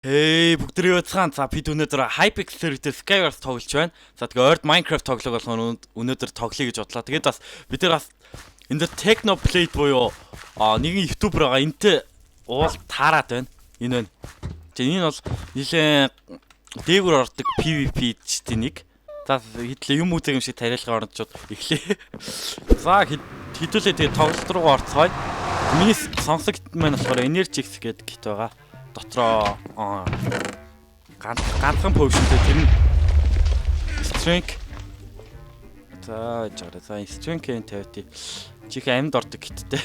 Hey, бүгдээрээ уцгаан. За, бид өнөөдөр Hypixel сервер дээр Skywars тоглож байна. За, тэгээ ойрд Minecraft тоглог болохоор өнөөдөр тоглоё гэж бодлоо. Тэгээд бас бид нар бас энэ дээр Technoblade буюу нэгэн YouTuber байгаа. Энтэй уул таарад байна. Энэ байна. За, энэ бол нэлээд дээгүүр ордог PvP-чдийн нэг. За, хэдлээ юм үзэг юм шиг тариалгаа орночод эхлэе. За, хэдүүлээ тэгээ тоглолт руугаа орцгоё. Миний сонсог маань болохоор Energix гэдэг гит байгаа. Дотроо ганцхан potion тэй, тэр нь strength. За, жаараа. За, strength-ийн 50 чих амьд ордог гиттэй.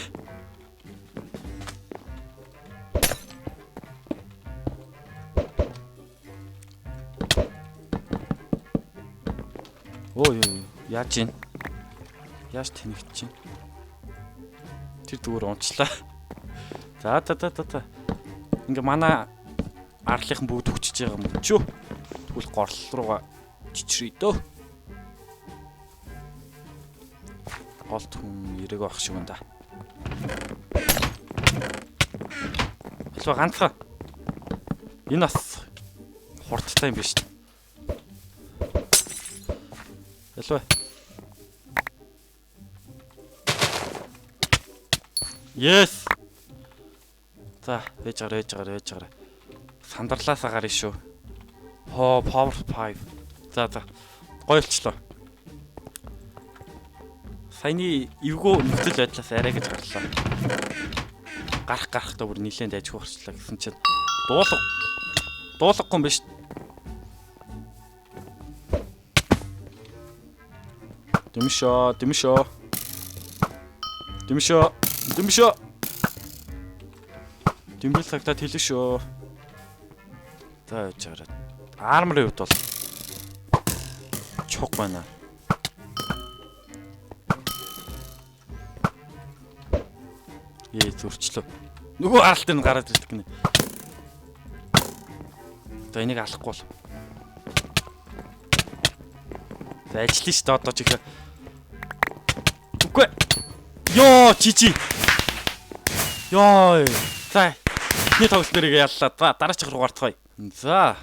Ой ой, яаж юм? Яаж тэнэгт чинь? Тэр зүгээр унчлаа. За за за за. Ингээ манай арлынхан бүгд хүчиж байгаа юм чүү. Тэгвэл горлол руугаа чичрээ дөө. Голд хүн эрэг байх шиг байна да. Альва ганцхан. Энэ бас хурдтай юм биш. Альва. Yes. За, ээж гараа, ээж гараа, ээж гараа. Сандарлаасаа гарна шүү. Хоо, power 5. За за. Гоёлчлоо. Саяны эвгүй нөхцөл байдлаас арай гэж гарлаа. Гарах гарахдаа бүр нилээн дайжгүй гарчлаа гэсэн чинь дуулга дуулгахгүй юм биш. Дэмшөө, дэмшөө. Дэмшөө, дэмшөө. Дэмбэл цагтаа хэлэн шүү. За, яж гараад. Armor ын хувьд бол чуг байна. Ээ, зөрчлөө. Нөгөө арал дээр нь гараад ирдэг гинэ. За, энийг алахгүй бол. За, ажиллана шүү дээ одоо чихээ. Үгүй. Йоо, чичи. Йоо. За, эхний тоглолт дээрээ яллаа. За, дараачих руу гарцгаая. За.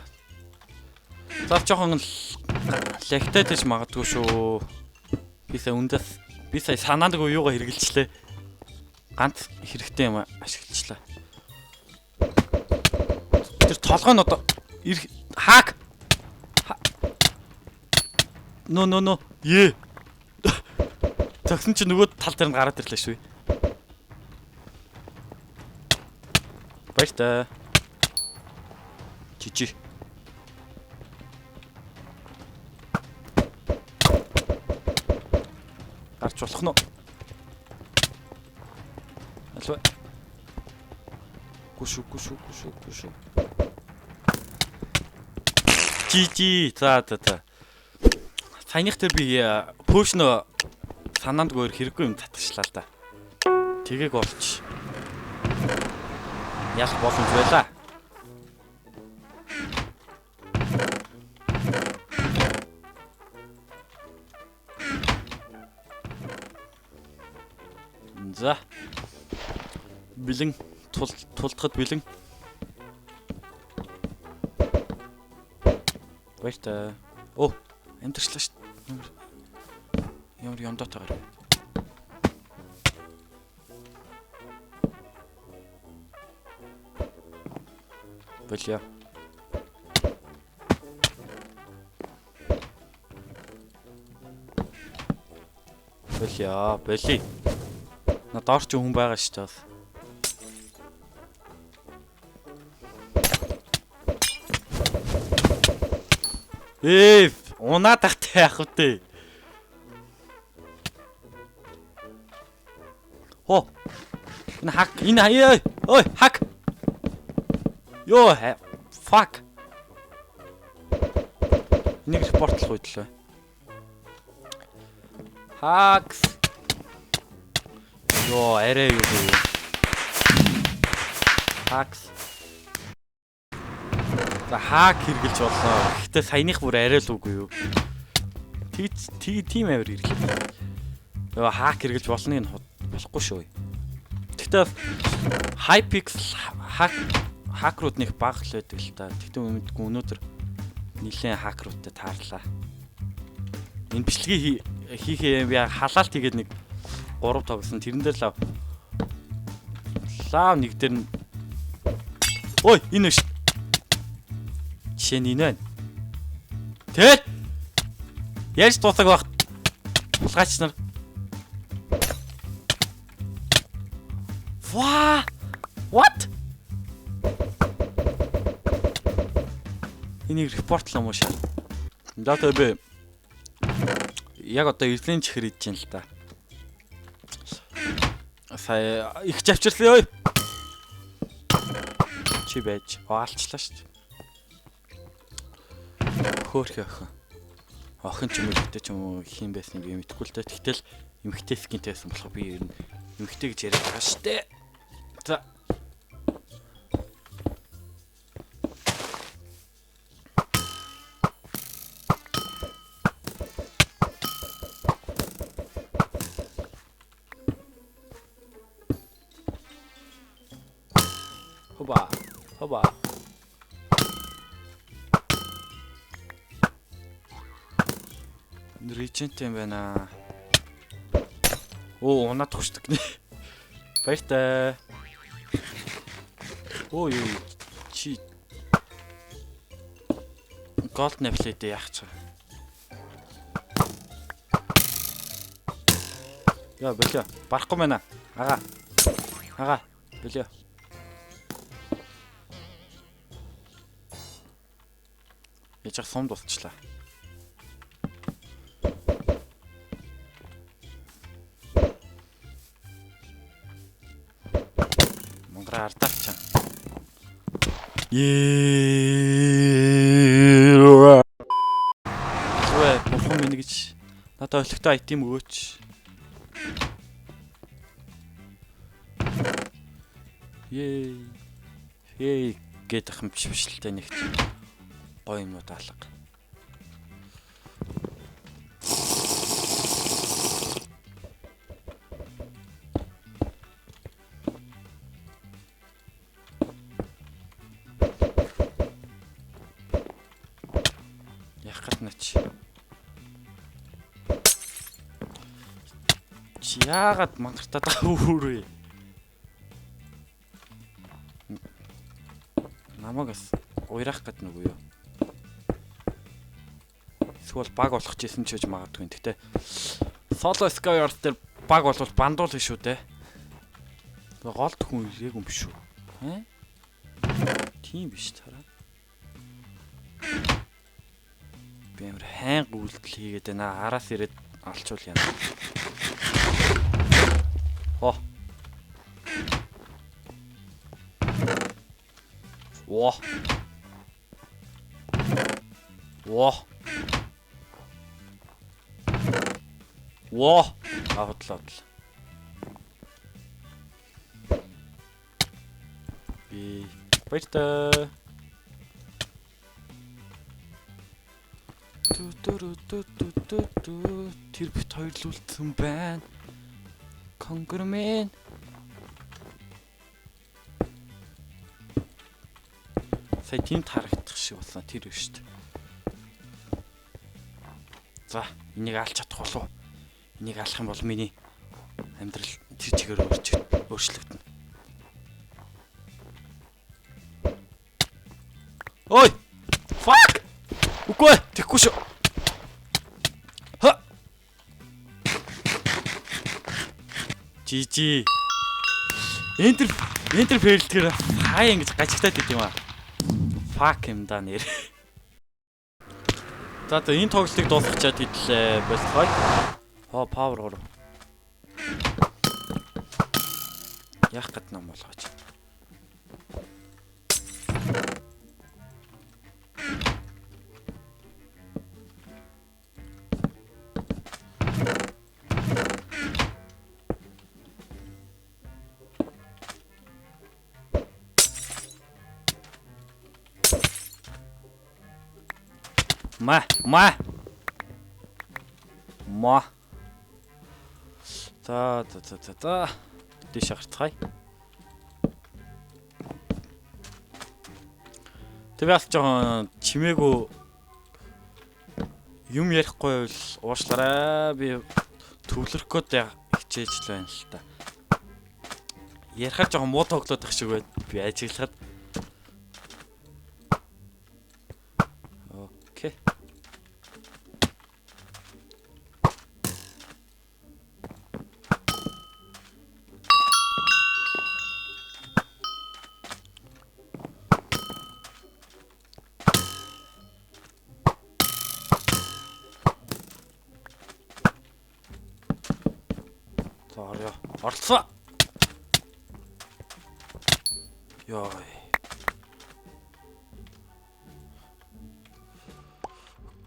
За, жоохон лагтай тач магадгүй шүү. Би сая үндээс би сая санаандгүй юугаа хэрэгэлчлээ. Ганц хэрэгтэй юм ашиглажлаа. Тэр толгой нь одоо ирэх hack. No, no, no. Е. Зогсон чи нөгөө тал дээр нь гараад ирлээ шүү. Баяртай. GG. Гарч болох нь уу? Альва. Гүшүү, гүшүү, гүшүү, гүшүү. GG. За за за. Саяных дээр би potion оо санаандгүй хэрэггүй юм татгачлаа л да. Тэгийг олч ялах боломж байлаа. За. Бэлэн тул тулдахад бэлэн. Баяртай. Оо, амьдарчлаа шүү. Ямар ямар ёндоотой гарав. Болио. Болио, боли. На доор ч хүн байгаа шүү дээ бас. Ээ, унаад тахтай яах вэ? Хо. Энэ hack, энэ ой, ой, hack. Йоо, fuck. Энийг report лох үед л бай. Hacks. Йоо, арай юу вэ? Hacks. За, hack хэрэгжилж боллоо. Гэхдээ саяных бүр арай л үгүй юу. Тэгж тийм авир хэрэглээ. Йоо, hack хэрэгжилж болныг нь болохгүй шүү. Гэхдээ Hypixel hack Хакерууд нэг бага л байдаг л та. Тэгтээ мэдгүй өнөөдөр нэлээд хакеруудтай таарлаа. Энэ бичлэгийг хийхээ би халаалт хийгээд нэг 3 тоглосон. Тэрэн дээр лав. Лав нэг дээр нь. Ой, энэ биш. Жишээ нь энэ байна. Тэгэл ярьж дуусах байх. Хулгайч нар. Ва! What? Энийг репортлоо муу шаа. За тэгээ би яг одоо эрдлийн чихэр идэж байна л да. Сая их чавчирлаа ой. Чи байж аалчлаа шүү дээ. Хөөхөө охин. Охин ч юм уу эмэгтэй ч юм уу хин байсныг би мэдэхгүй л дээ. Тэгтэл эмэгтэй скинтэй байсан болохоор би ер нь эмэгтэй гэж яриад байгаа шүү дээ. За. Хоба. Хоба. Режент юм байна. Оо, унаад төгшдөг нэ. Баяртай. Оо юу чи Gold Apple дээр яах ч. Яа, болио. Барахгүй байна. Ага. Ага. Болио. Яаж ах сум дуусчлаа. Мангара ардаач. Ее. Бурхан минь гэж надад олигтой item өгөөч. Ее. Хей гэдэг юм биш л дээ нэгт. Гоё юмнууд алга. Яах гээд нач. Чи яагаад мангартаад байгаа үүрээ? Намайг бас уйраах гээд нүгүү юу? Эсвэл баг болох ч гэсэн ч гэж магадгүй. Гэтэ Solo Skyward дээр баг болвол бандуул шүү дээ. Голд хүн ирээг юм биш үү? Хэ? Тийм биш тараа. Би амар хайнга үйлдэл хийгээд байна. Араас ирээд алчуул яана. Оо. Во. Во. Во. А худлаа худлаа. Би баяртай. Ту ту ту ту ту. Тэр бит хоёр л үлдсэн байна. Конгрмен. Сая тийм тарагдах шиг болсон тэр биш үү. За, энийг алж чадах болов уу? Энийг алах юм бол миний амьдрал тэр чигээр өөрчлөгдөнө. Ой! Fuck! Үгүй ээ, тэгэхгүй шүү. Ха. GG. Enter fail тэр хаа ингэж гажигтаад идэв юм аа. Fuck юм да нэр. За за энэ тоглолтыг дуусгачаад хэдлээ болцгоё. Хоо power 3. Яах гээд ном болгооч. Ма, ма. Ма. За за за за за. Дээш гарцгаая. Тэг би бас жоохон чимээгүй юм ярихгүй байвал уушлаарай. Би төвлөрөх гээд хичээж л байна л та. Ярихаар жоохон муу тоглоод байх шиг байд. Би ажиглахад. Окей. За орё. Орлцоо. Йой.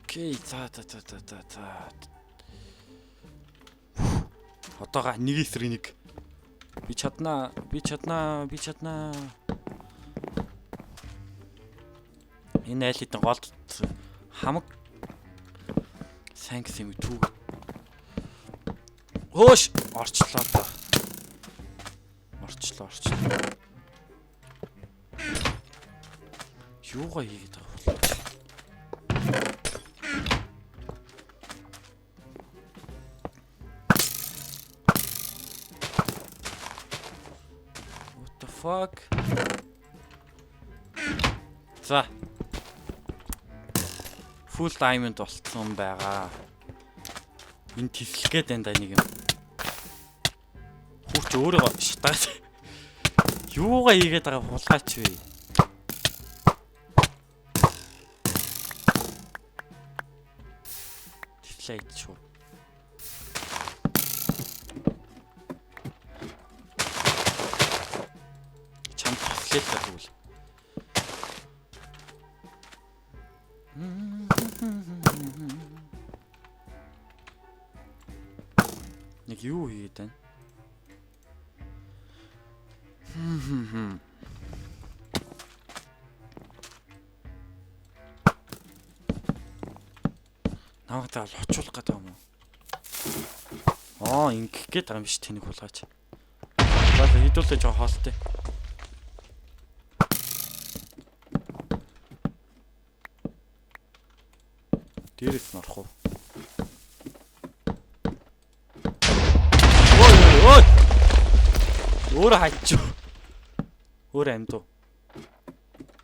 Окей, за за за за за за. Одоога нэг эсрэг нэг. Би чаднаа, би чаднаа, би чаднаа. Энэ айл хэдэн голд хамаг сайн гэсэн юм түүг. Хөөш орчлоо та. Орчлоо, орчлоо. Юугаа хийгээд байгаа вэ? What the fuck? За. Full diamond болцсон байгаа. Энэ тислэх гээд байна да нэг юм. Хүүч өөрийгөө шатаад. Юугаа хийгээд байгаа хулгайч вэ? Тислээ идчихв. Чамд тислээ л тэгвэл. Нэг юу хийгээд байна? Намайг таал очуулах гэдэг юм уу? Аа, ингэх гээд байгаа юм биш тэнийг хулгайч. За хэдүүлээ жоо хоолтой. Дээрээс нь орох уу? Ой ой ой. Өөрөө хайчив. Өөр амьд уу?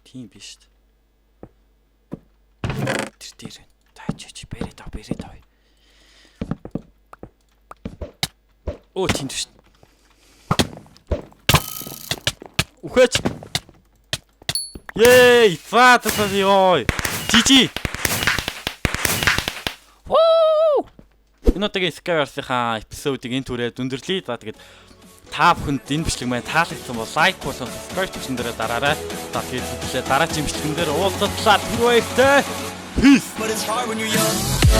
Тийм биш үү? Тэр дээр байна. Таач чи бэрээд ав, бэрээд ав. Оо тийм биш. Үхээч. Yay! За за ёо. GG. Вуу! Энэ удаагийн Skywars-ийнхаа episode ыг энэ түрээд өндөрлөе. За тэгээд та бүхэнд энэ бичлэг маань таалагдсан бол like болон subscribe төвшин дээрээ дараарай. За тэгээд хэдүүлээ дараагийн бичлэгэн дээр уулзтлаа. Тэр баяртай. Peace. But it's hard when you're young.